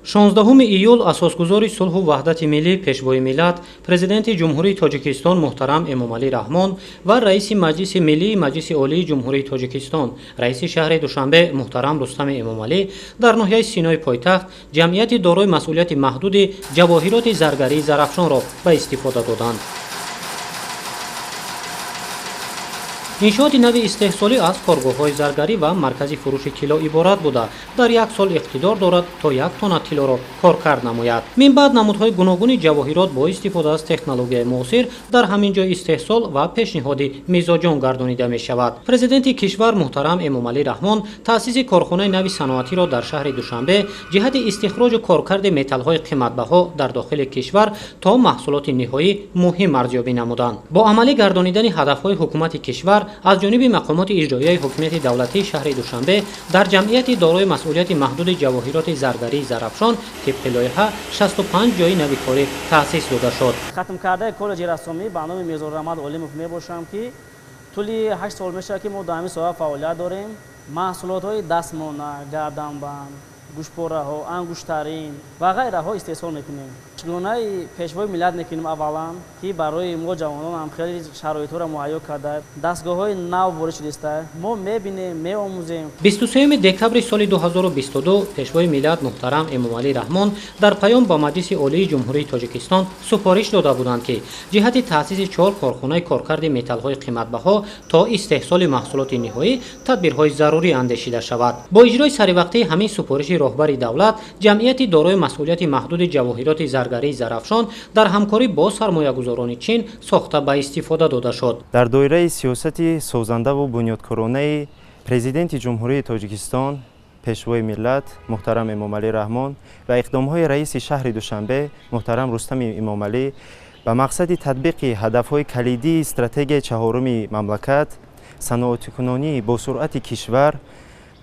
16 июл асосгузори сулҳу ваҳдати миллӣ, Пешвои миллат, Президенти Ҷумҳурии Тоҷикистон муҳтарам Эмомалӣ Раҳмон ва Раиси Маҷлиси Миллии Маҷлиси Олии Ҷумҳурии Тоҷикистон, Раиси шаҳри Душанбе муҳтарам Рустами Эмомалӣ дар ноҳияи Синои пойтахт ҷамъияти дорои масъулияти маҳдуди ҷавоҳироти заргарии Зарафшонро ба истифода доданд. Иншооти нави истеҳсолӣ аз коргоҳҳои заргарӣ ва маркази фурӯши тилло иборат буда, дар як сол иқтидор дорад то 1 тонна тиллоро коркард намояд. Минбаъд намудҳои гуногуни ҷавоҳирот бо истифода аз технологияи муосир дар ҳамин ҷой истеҳсол ва пешниҳоди мизоҷон гардонида мешавад. Президенти кишвар муҳтарам Эмомалӣ Раҳмон таъсиси корхонаи нави саноатиро дар шаҳри Душанбе ҷиҳати истихроҷу коркарди металлҳои қиматбаҳо дар дохили кишвар то маҳсулоти ниҳоӣ муҳим арзёбӣ намуданд. Бо амалӣ гардонидани ҳадафҳои ҳукумати кишвар аз ҷониби мақомоти иҷроияи ҳукумати давлатии шаҳри Душанбе дар ҷамъияти дорои масъулияти маҳдуди ҷавоҳироти заргарии Зарафшон тибқи лоиҳа 65 ҷойи нави корӣ таъсис дода шуд. Хатмкардаи коллеҷи рассомӣ ба номи Мирзораҳмат Олимов мебошам, ки тӯли 8 сол мешавад, ки мо дар ҳамин соҳа фаъолият дорем. Маҳсулотҳои дастмона, гарданбанд, гӯшпораҳо, ангуштарин ва ғайраҳо истеҳсол мекунем. Шукронаи Пешвои миллат мекунем аввалан, ки барои мо ҷавонон ҳам хеле шароитҳоро муҳайё карда, дастгоҳҳои нав ворид шудааст. Мо мебинем, меомӯзем. 23 декабри соли 2022 Пешвои миллат муҳтарам Эмомалӣ Раҳмон дар паём ба Маҷлиси Олии Ҷумҳурии Тоҷикистон супориш дода буданд, ки ҷиҳати таъсиси 4 корхонаи коркарди металлҳои қиматбаҳо то истеҳсоли маҳсулоти ниҳоӣ тадбирҳои зарурӣ андешида шавад. Бо иҷрои саривақтии ҳамин супориши роҳбари давлат, ҷамъияти дорои масъулияти маҳдуди ҷавоҳироти заргарии Зарафшон дар ҳамкорӣ бо сармоягузорони Чин сохта ба истифода дода шуд. Дар доираи сиёсати созандаву бунёдкоронаи Президенти Ҷумҳурии Тоҷикистон, Пешвои миллат муҳтарам Эмомалӣ Раҳмон ва иқдомҳои раиси шаҳри Душанбе муҳтарам Рустами Эмомалӣ ба мақсади татбиқи ҳадафҳои калидии стратегияи чаҳоруми мамлакат, саноатикунонии босуръати кишвар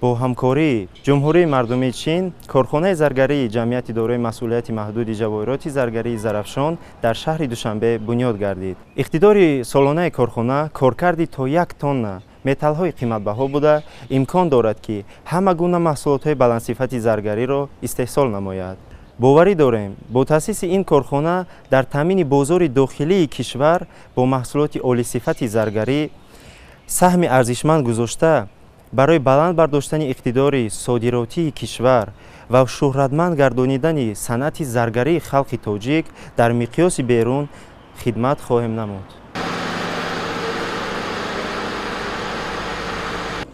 бо ҳамкории Ҷумҳурии Мардумии Чин, корхонаи заргарии ҷамъияти дорои масъулияти маҳдуди ҷавоҳироти заргарии Зарафшон дар шаҳри Душанбе бунёд гардид. Иқтидори солонаи корхона коркарди то 1 тонна металлҳои қиматбаҳо буда, имкон дорад, ки ҳама гуна маҳсулотҳои баландсифати заргариро истеҳсол намояд. Боварӣ дорем, бо таъсиси ин корхона дар таъмини бозори дохилии кишвар бо маҳсулоти олисифати заргарӣ саҳми арзишманд гузошта, барои баланд бардоштани иқтидори содиротии кишвар ва шӯҳратманд гардонидани санъати заргарии халқи тоҷик дар миқёси берун хидмат хоҳем намуд.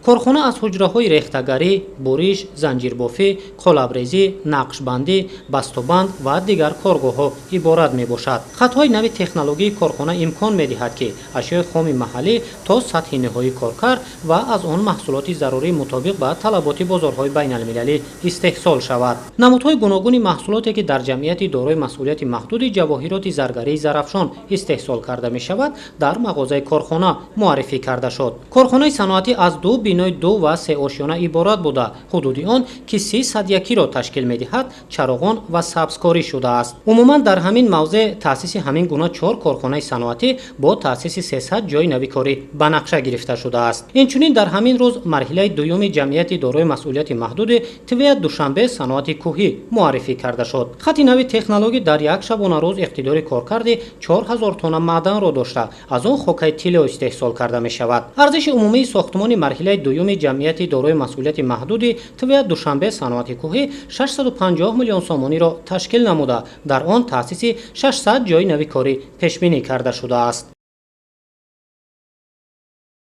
Корхона аз ҳуҷраҳои рехтагарӣ, буриш, занҷирбофӣ, қолабрезӣ, нақшбандӣ, бастубанд ва дигар коргоҳҳо иборат мебошад. Хатҳои нави технологияи корхона имкон медиҳад, ки ашёи хоми маҳаллӣ то сатҳи ниҳоӣ коркард ва аз он маҳсулоти зарурӣ мутобиқ ба талаботи бозорҳои байналмилалӣ истеҳсол шавад. Намудҳои гуногуни маҳсулоте, ки дар ҷамъияти дорои масъулияти маҳдуди ҷавоҳироти заргарии Зарафшон истеҳсол карда мешавад, дар мағозаи корхона муаррифӣ карда шуд. Корхонаи саноатӣ аз 2 бинои 2 ва 3 ошёна иборат буда, ҳудуди он, ки 301-ро ташкил медиҳад, чароғон ва сабзкорӣ шудааст. Умуман дар ҳамин мавзеъ таъсиси ҳамин гуна 4 корхонаи саноатӣ бо таъсиси 300 ҷойи нави корӣ ба нақша гирифта шудааст. Инчунин дар ҳамин рӯз марҳилаи дуюми ҷамъияти дорои масъулияти маҳдуди ТВА Душанбе саноати кӯҳӣ муаррифӣ карда шуд. Хати нави технологӣ дар як шабонарӯз иқтидори коркарди 4000 тонна маъданро дошта, аз он хокаи тилло истеҳсол карда мешавад. Арзиши умумии сохтмони марҳилаи дуюми ҷамъияти дорои масъулияти маҳдуди ТВА Душанбе саноати кӯҳӣ 650 миллион сомониро ташкил намуда, дар он таъсиси 600 ҷойи нави корӣ пешбинӣ карда шудааст.